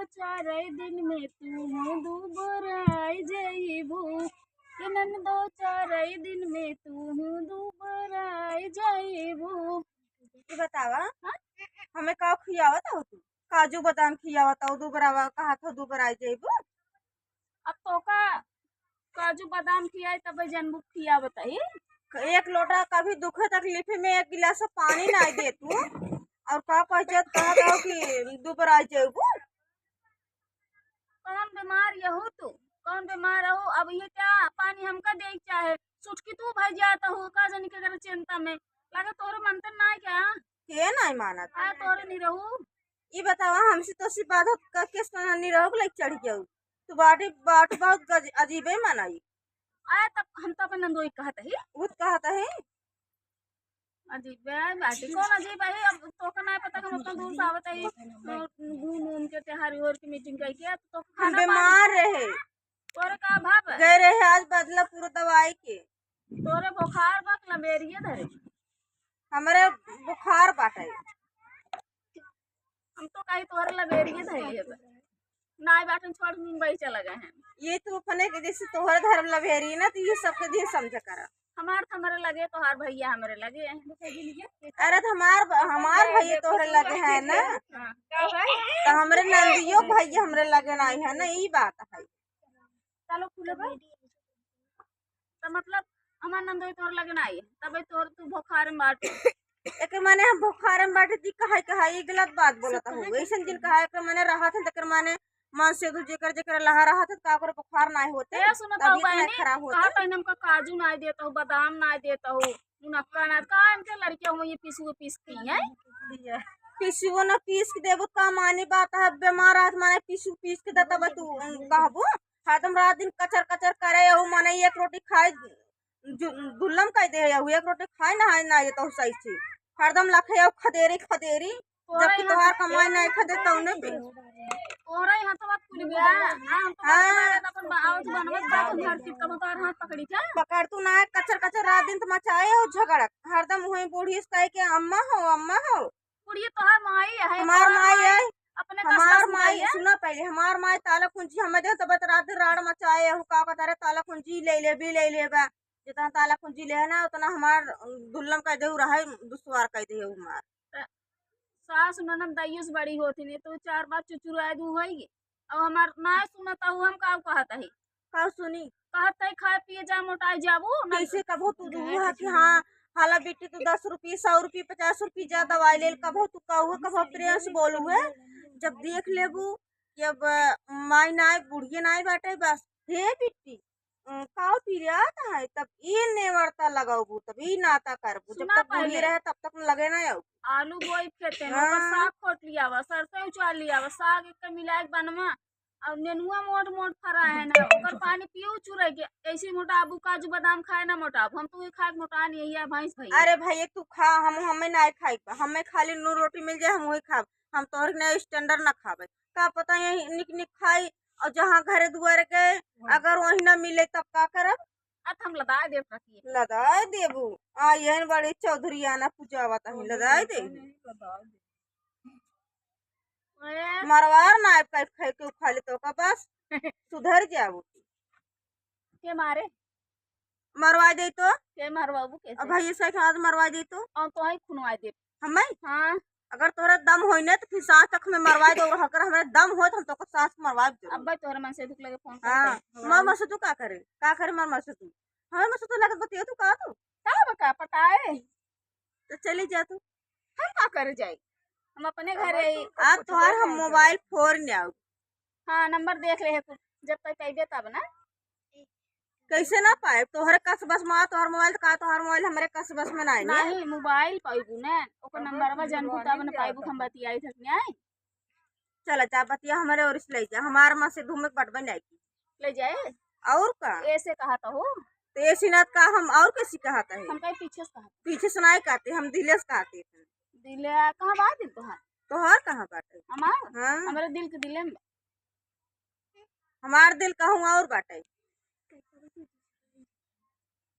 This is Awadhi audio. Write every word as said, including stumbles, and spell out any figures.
चार दिन में तू दुबराई जइबू, कि ननदो चार दिन में तू दुबराई जइबू। ई बतावा, हाँ? हमें का खियावत हो तू? काजू बादाम खियावत हो, दुबरावा कहत हो, दुबराई जइबू। अब तोका काजू बादाम खियाई तब जनबू खियावत ही। एक लोटा कभी दुखे तकलीफे में एक गिलास पानी नाई दे तू, और का कह जात, कहत हो कि दुबराई जइबू। कौन बीमार यहू तू? कौन बीमार हो? अब ये क्या पानी हमका दे चाहे? सुटकी तू भाई जात हो, का जानी के करे चिंता में। लगे तोरे मनते ना क्या? के नाई मानत? आ तोरे नहीं रहू। ई बतावा, हमसे तो सी बात होत का केस ना नहीं रहो, लाइक चढ़ जाऊ। तू बाटी, बात बहुत गज-, अजीबे मनाई। आ तब हम तो अपन नंदोई कहत ही। वो कहत है। अजीब है बाटी, कौन अजीब है? अब तोका ना पता, हम उतना दूर से आवत है, घूम घूम के त्योहार और की मीटिंग करके, तो हम खाना पानी बीमार रहे। तोरे का भाव है? गए रहे आज बदलापुर दवाई के। तोरे बुखार बा कि लबेरिये धरे? हमरे बुखार बाटे। हम तो कही तोहरे लबेरिये धइले बा। नाई बाटन छोड़ मुंबई चला गए हैं। ये तो अपने के जैसे तोहरे धर्म लबेरी ना, तो ये सबके दिन समझ करा। हमार तो हमरे लगे, तोहार भैया हमरे लगे हैं। अरे तो हमार ब-, हमार भैया तोहरे लगे है ना, हाँ। तो हमरे नंदियो भैया हमरे लगे नाई है ना, ई बात है। चलो खुले भाई। तो मतलब हमार नंदोई तोहरे लगे नाई है, तबे तोहर तू बुखार में बाटे। एकर माने हम बुखार में बाटे दी कहाई कहाई, ई गलत बात बोलत हो। ऐसन जिन कहा एकर माने रहत है, एकर माने मन से दू जेकर जेकर लहा रहत है, का ओकर बुखार नाई होते, ए, सुनो तो तबीयत नाई बहनी, खराब होते। कहा तइन हमका काजू नाई देता हो, बादाम नाई देता हो, मुनक्का नाई, का इनके लड़कियां हुई ये पीसू पीसती हैं? पीसुओ ना पीस के देबू, का मानी बात है, बीमार रहत माने पीसू पीस के देता बा, तू कहबू? हरदम रात दिन कचर कचर करे, यहू माने एक रोटी खाए, जु-, दुल्लम कह दे, यहू एक रोटी खाए ना, है ना, ये तो सही से। हरदम लखे यहू खदेरी, खदेरी, तोहरा जबकि यहाँ तोहार कमाई नहीं खदे, तौने पे। तोहरा यहाँ तो बात खुल गया। हाँ, हम तो हाँ। बात करत अपन बा-, आवत बनवत बा, तो घर के कबो तोहार हाथ पकड़ी क्या? पकड़ तू ना, कचर कचर रात दिन तो मचाए हो झगड़ा। हरदम वही बूढ़ी से कहे के, "अम्मा हो, अम्मा हो।" बुढ़िया तोहार माई है, हमार तोहार माई माई है। अपने हमार कसम माई, है। सुना पहले, हमार माई ताला कुंजी हमें दे, तब रात दिन राड़ मचाए हो, का कहता रे, ताला कुंजी ले ले, भी ले ले बा। जितना ताला कुंजी ले है ना, उतना हमार दुल्लम कह दे, रहे दुश्वार कह दे हमार। त सास ननद दाइयों से बड़ी होती नहीं, तो चार बात चुचुराए दू होई। अब हमार ना सुनता हूँ, हम का कहत है? का सुनी? कहत है, "खाए पिए जा, मोटाए जाबू ना।" कैसे कबो तू दुआ कि हाँ, हाला बेटी, तू दस रुपये, सौ रुपये, पचास रुपये जा दवाई ले, कबो तू कहू, कबो प्रेम से बोलू है। जब देख लेबू कि अब माई नाई, बुढ़िए नाई बाटे, बस, "हे बेटी, अ, का पिरियात है?" तब ई नेवरता लगाबू, तब ई नाता करबू। जब सुना तक बुढ़िए पहले। रहे, तब तक लगे ना आऊ। आलू बोई खेते में, ओकर हाँ। साग खोट लियावा, सरसों उचार लियावा, साग एक मिलाए के बनवा, और नेनुआ मोट मोट फरा है ना, ओकर पानी पियो चुरई के, ऐसे मोटाबू, काजू बादाम खाए ना मोटाबू, हम तो ये खाए के मोटा नहीं है, भैंस भैया। अरे भाई, एक तू खा, हम, हमें ना खाई, हमें खाली नून रोटी मिल जाए, हम वही खाब, हम तोहर नया स्टैंडर्ड ना खाबे। का पता ये निक निक खाई, और जहाँ घरे दुआरे गए, हाँ। अगर वही ना मिले, तब का करब? अत हम लदाए देत रखिए। लदाए देबू? आ, यहन बड़े चौधरी आना पूजावा तही, लदाए दे। ए। मरवार ना आइब, कहीं खाए के उखा ले तो का बस सुधर जाबू। के मारे? मरवा दे तो? के मरवाबू कैसे? अब भाई, ऐसा के आज मरवा दे तो? और तो ही खुनवा दे। हमें? हाँ। अगर तोहरा दम होई ना, तो फिर सांस तक में मरवा दो, और अगर हमारे दम हो, तो हम तोको सांस मरवा दे। अब भाई, तोहरा मन से दुख लगे, फोन कर हाँ, दे। मर मर से तू का करे? का करे मर मर से तू? हमें मर से तू लगत बतिया, तू का तू? का बका पटाए? तो चली जा तू। हम का करे जाई? हम अपने घरे ही। आज तोहार हम मोबाइल फोर ले आऊ। हाँ, नंबर देख ले है कुछ, जब तक अइबे तब ना। कैसे ना पाए? तोहरे कस बस में, तोहर मोबाइल तो का, तोहर मोबाइल हमरे कस बस में नाई ने। नहीं, मोबाइल पाइबू ना, ओकर नंबरवा जानबू तब ना पाइबू, हम बतियाई थक नहीं। चला जा बतिया, हमरे ओर से ले जा, हमार माँ से धूमे के बटबे नहीं की। ले जाए? और का? ऐसे कहा तो हो। तो ऐसे ना का, हम और कैसे कहत है? हम कहीं पीछे से कहत। पीछे से नहीं कहते, हम दिले से कहते हैं। दिले आ, कहाँ बा दिल तोहार? तोहार कहाँ बाटे? हमार? हाँ। हमारे दिल के दिले में। हमार दिल कहूँ और बाटे।